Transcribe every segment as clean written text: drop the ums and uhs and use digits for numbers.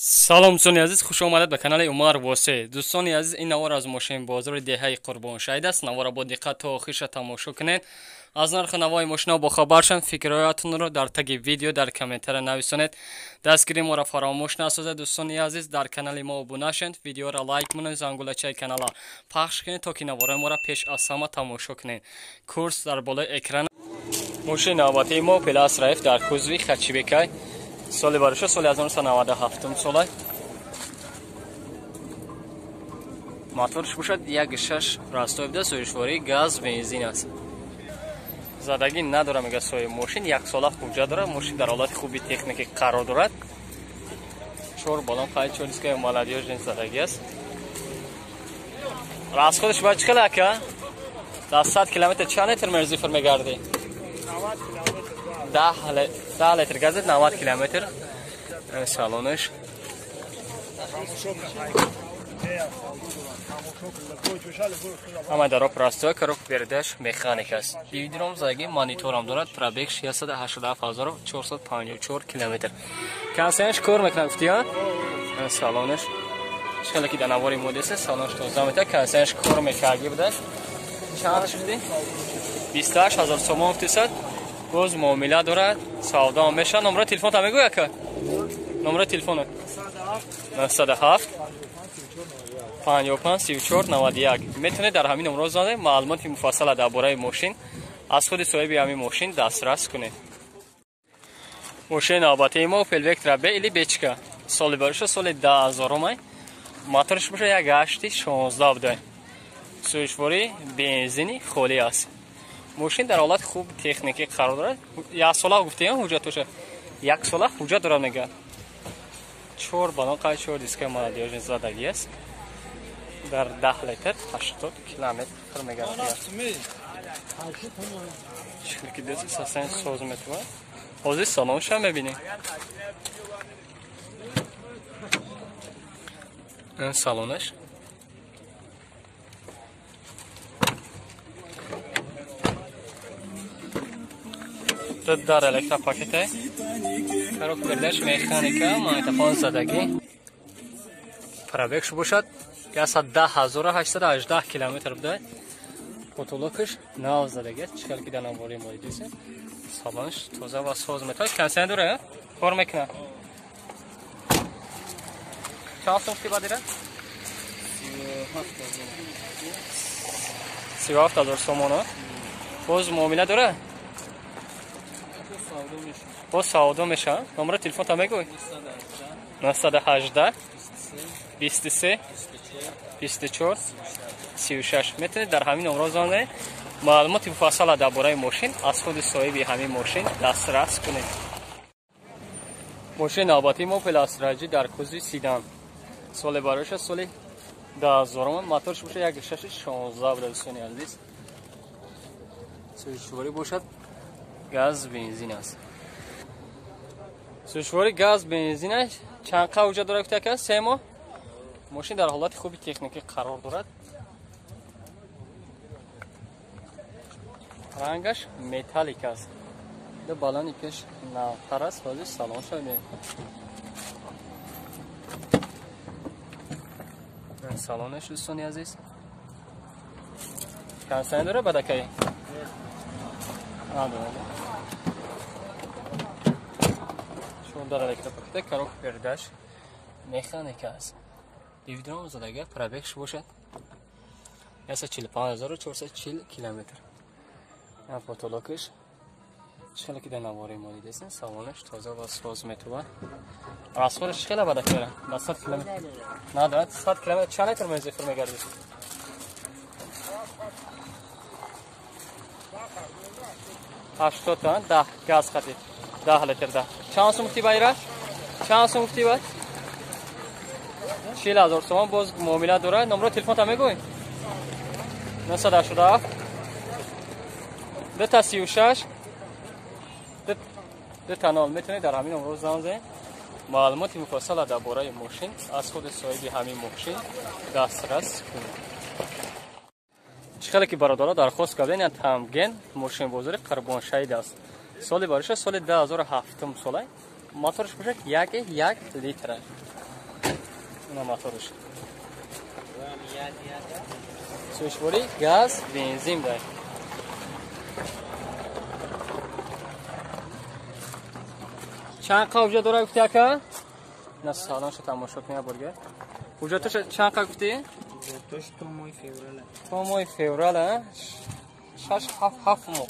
Салом дӯстони азиз, хуш омадед ба канали Умар Восе. Дӯстони азиз, ин навор аз мошин бозори деҳаи Қурбоншаҳид аст. Наворро бо диққат то охирша тамошо кунед. Аз нархи навои мошинаҳо бохабар шавед. Фикрҳоятонро дар таги видео дар комментария нависонед. Дастгирии моро фаромӯш насозед. Дӯстони азиз, дар канали мо обуна шавед, видеоро лайк монед, зангулачаи канала пахш кунед, то ки наворҳои моро пеш аз ҳама тамошо кунед. Курс дар болои экран. Мошини навбатии мо Opel Astra F дар кузови хэтчбекай. Соли бароша соли 1997 сола. Моторш бошад 1.6 простой буда, сӯзишвории газ бензин аст. Задагӣ надора, мега соҳиби мошин, як сола ҳуҷҷат дорад. Мошин дар ҳолати хуби техникӣ қарор дорад. Чор балон қайд, чор дискаи молодёжный задагӣ аст. Расходаш ба чӣ хел ака? Дар 100 километр чанд литр мерзифр мегардӣ? 10 литр газет, 90 километр. Салонаш. Ҳама даро простой, коробка передач механик аст. Дивидиром заги мониторам дорад, пробег 687454 километр. Консенш кор мекунад гуфтия? Салонаш. Чӣ ки дар навори модеса, салонаш тоза мета, консенш кор мекарди буда. Чанд шуди? 28000 сомон гуфтисад. Боз муомила дорад, савдо мешавад. Номраи телефон та мегӯй ака? Номраи телефонат? 907 55 34 91. Метавонед дар ҳамин номро занед, маълумоти муфассала дар бораи мошин аз худи соҳиби ҳамин мошин дастрас кунед. Мошини навбатии мо Opel Vectra B или Бечка. Соли бароша соли 2000. Моторш бошад 1.8 16 буда. Сӯзишвории бензини холӣ аст. Мошин дар ҳолати хуб техникӣ қарор дорад. Як сола гуфтем ҳуҷҷатоша. Як сола ҳуҷҷат дорад мега. Чор балон қай, чор дискаи молодёжный задагӣ аст. Дар 10 литр 80 километр мегардад. Чӣ ки сасан соз метавад. Ҳозир салонша мебинем. Ин салонаш. Дар электропакете. Коробка передач механика, магнитофон задагӣ. Пробегш бошад 110818 километр буда. Потолокаш нав задагӣ аст. Чӣ хел ки дар навори мо дидем. Салонаш тоза ва соз метавад. Кондиционер дорад, кор мекунад. Чанд сум гуфтӣ бадира? 37000 сомон. Боз муомила дорад? Боз савдо мешавад. Номраи телефон та мегӯй? 918 23 24 36. Метавонед дар ҳамин номро занед. Маълумоти муфассала дар бораи мошин аз худи соҳиби ҳамин мошин дастрас кунед. Мошини навбатии мо Opel Astra G дар кузови седан. Соли бароша соли 2000. Моторш бошад 1.6 16 буда, дӯстони азиз. Сӯзишворӣ бошад газ бензин аст. Сӯзишворӣ газ бензин аст. Чанд қа ҳуҷҷат дорад гуфта ака? 3 моҳ. Мошин дар ҳолати хуби техникӣ қарор дорад. Рангаш металлик аст. Ду балони пеш навтар аст. Ҳозир салонша мебинем. Салонаш дӯстони азиз. Кондиционер дорад бадакай? Надорад. Дар электропакета, коробка передач механика аст. Дивидиром задага, пробегш бошад 145440 километр. Потолокаш чӣ хеле ки дар навори мо дидесен, салонаш тоза ва соз метавад. Расходаш чӣ хела бада кера? Ба 100 километр надорад. 100 километр чанд литр мезифр мегардид? 80 та 10 газ хати 10 литр да. Чанд сум гуфтӣ байра? Чанд сум гуфтӣ бай? 40000 сомон. Боз муомила дорад. Номраи телефон та мегӯй? 987 236 2 0. Метавонед дар ҳамин номро занг занед. Маълумоти муфассала дар бораи мошин аз худи соҳиби ҳамин мошин дастрас кунед. Чӣ хеле ки бародаро дархост кардем, Тамген мошинбозори Қурбоншаҳид аст. Соли бароша соли 2007 сола. Моторш бошад 1.1 литр. Ина моторш. Сӯзишворӣ газ, бензин дай. Чанд қа ҳуҷҷат дора гуфти ака? На салонша тамошо кунед бурга. Ҳуҷҷаташ чанд қа гуфти? Ҳуҷҷаташ то моҳи феврал. То моҳи феврал, 6 7 моҳ.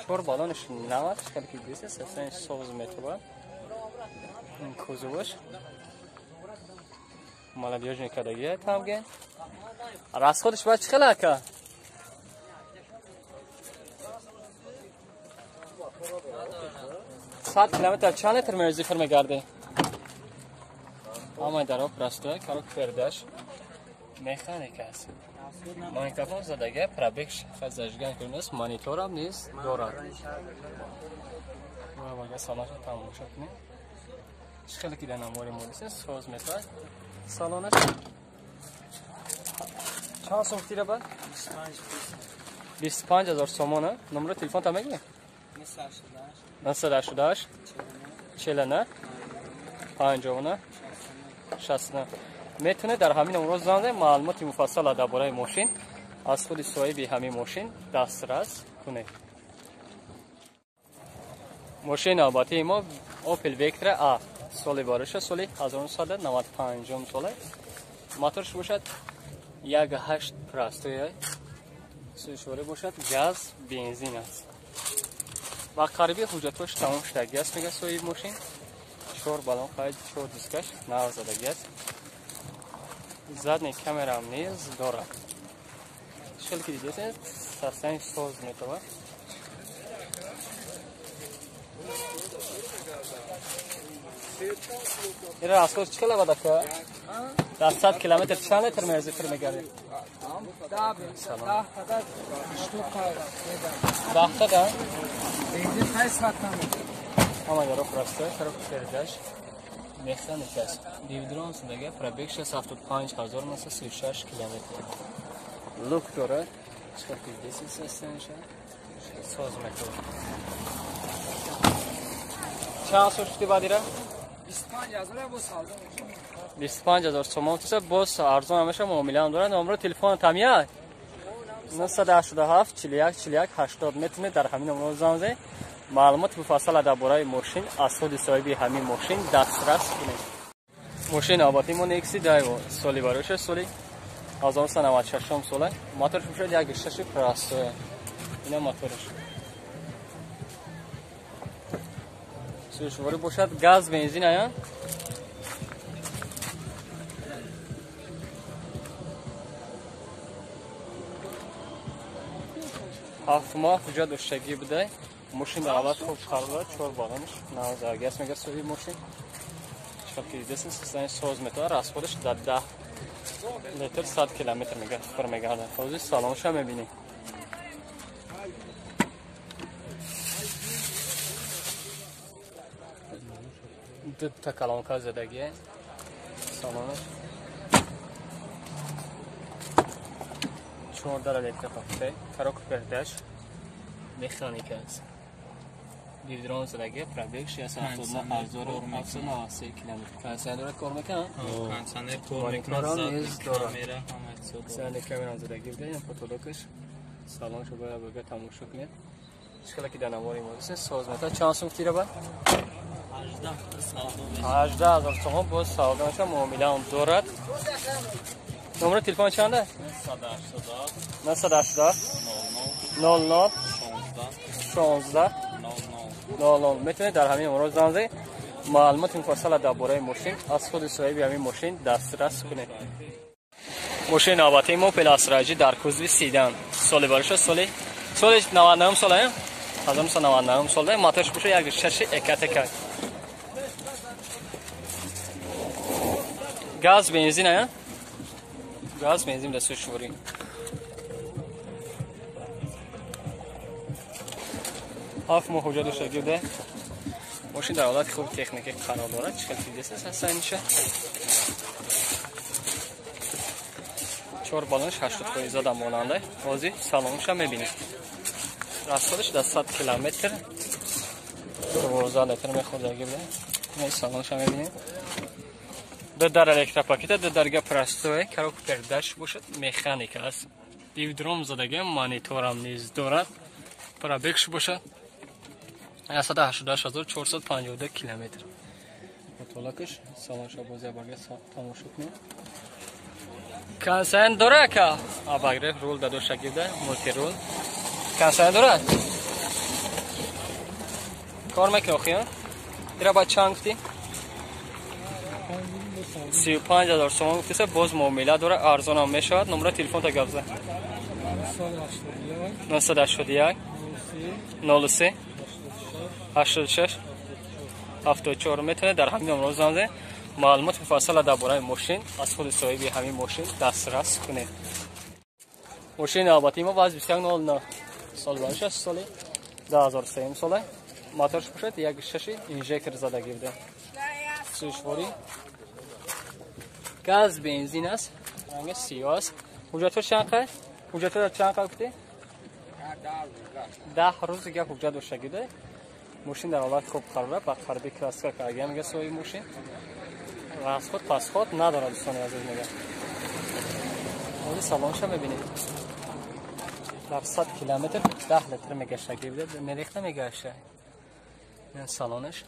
4 баллонш 90 хеле ки диса, сафран соз метова. Ин кузоваш. Молодежный кадагия тамге. Расходш ба чӣ хел ака? 100 километр чанд литр мерзи фир мегарде? Ҳамаи даро простой, корок пердаш механика аст. Магнитофон задага, пробег зажиган кунед, мониторам низ дорад. Ва салонашро тамошо кунед. Чӣ хеле ки дар намори мо дидем, соз метавад салонаш. Чанд сом тира бад? 25 000 сомон. Номери телефон та мегӯӣ? 988 49 59 69. Метавонед дар ҳамин номро занг занед, маълумоти муфассала дар бораи мошин аз худи соҳиби ҳамин мошин дастрас кунед. Мошини навбатии мо Opel Vectra A, соли бароша соли 1995 сола. Моторш бошад 1.8 простой, сӯзишворӣ бошад газ, бензин аст. Ба қариби ҳуҷҷатҳош тамом шудагӣ аст, мегӯяд соҳиби мошин. 4 баллон қайд, 4 дискаш нав задагӣ аст. Задний камерам низ дорад. Хеле ки дидед, састани соз метавад. Ира расход чӣ хела бад ака? Дар 100 километр чанд литр мерзи фир мегардед? 10 да? Ҳама даро простой, коробка передач механика аст. Дивдрон задага, пробег 675 936 километр. Люк дорад, чӣ хел ки дидед, системаша соз метавад. Чанд сом шуди баъд ира? 25 000 сомон туса, боз арзон ҳамеша муомила ҳам дорад. Номро телефон тамия 987 41 41 80. Метавонед дар ҳамин номро занг занед. Маълумоти муфассала дар бораи мошин аз худи соҳиби ҳамин мошин дастрас кунед. Мошини навбатии мо Nexi Daiwo, соли бароша соли 1996 сола. Моторш бошад 1.6 простой. Ина моторш. Сӯзишворӣ бошад газ, бензин ая. Ҳафт моҳ ҳуҷҷат доштагӣ буда. Мошин дар ҳолати хуб қарор дорад, 4 баллонаш нав задагӣ аст, мегӯяд соҳиби мошин. Чӣ ки дидед, системаи соз метавад, расходаш дар 10 литр 100 километр мегӯяд фир мегардад. Ҳозир салонашро мебинем. Дута колонка задагӣ салонаш. 14 электропакет, коробка передач механика аст. Дивдрон задагӣ, пробег 679 793 километр. Кондиционер дорад, кор мекунад? Кондиционер кор мекунад, камера ҳама чиз дорад. Задний камера задагӣ буда, ин потолокаш. Салонашро бояд бага тамошо кунед. Чӣ хеле ки дар навори мо дидед, соз метавад. Чанд сум тира бад? 18 000 сомон боз савдо мешавад, муомила ҳам дорад. Номери телефон чанд аст? 987 00 16 00. Метавонед дар ҳамин номро занг занед. Маълумоти муфассала дар бораи мошин аз худи соҳиби ҳамин мошин дастрас кунед. Мошини навбатии мо Opel Astra G дар кузови седан, соли бароша соли 99 сола, 1999 сола. Моторш бошад 1.6 ЭКТК. Газ, бензин ая? Газ, бензин да сӯзишворӣ. Ҳафт моҳ ҳуҷҷат доштагӣ буда. Мошин дар ҳолати хуби техникӣ қарор дорад. Чӣ хел ки дидед, ҳастаниша. 4 баллонаш 80% да монанда. Ҳозир салонашро мебинем. Расходаш дар 100 километр 12 литр мехӯрдаги буда. Ин салонша мебинем. Ду дар электропакета, ду дарга простое, коробка передач бошад, механика аст. Дивдром задаги, мониторам низ дорад. Пробегш бошад 188452 километр. Потолокаш салонша боз як барга тамошо кунем. Консайн дора ка? Абагреф рул дадоша гирда, мултирул. Консайн дора? Кор мекунӣ охиён? Ира ба чанд гуфтӣ? 35,000 сомон гуфтиса, боз муомила дора, арзонам мешавад. Номера телефонта гап зан. 981 03 86 74. Метавонед дар ҳамин номро занг занед. Маълумоти муфассала дар бораи мошин аз худи соҳиби ҳамин мошин дастрас кунед. Мошини навбатии мо ВАЗ 2109 соли 26 соли 2003 сола. Моторш бошад 1.6 инжектор задагӣ буда. Сӯшворӣ газ бензин аст, ранги сиёҳ аст. Ҳуҷҷатҳо чанд қай? Ҳуҷҷатҳо чанд қай гуфтӣ? 10 рӯз гап ҳуҷҷат доштагӣ буда. Мошин дар ҳолати хуб қарор дорад, ба қарби краска карда мега соҳиби мошин. Расход пасход надорад, дӯстони азиз мега. Ҳозир салонша мебинед. Дар 100 километр 10 литр мегаштагӣ буда, мерехта мегашта. Ин салонаш.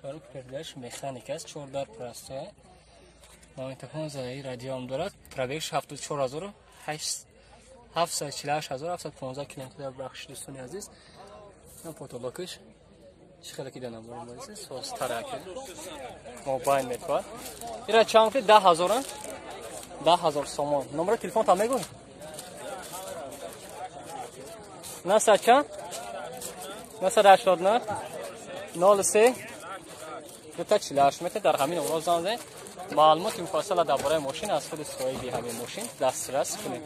Коробка передач механика аст, 4 дар простое. Магнитофон задаи радиоам дорад. Пробегш 74715 километр дар бахши, дӯстони азиз. Ин потолокаш чӣ хеле ки данам борем, созтараке. Мобайл метавад. Ира чанд гуфтӣ? 10,000? 10,000 сомон. Номери телефонта мегӯй? 900 чанд? 989 03 248. Метавонед дар ҳамин номро занг занед. Маълумоти муфассала дар бораи мошин аз худи соҳиби ҳамин мошин дастрас кунед.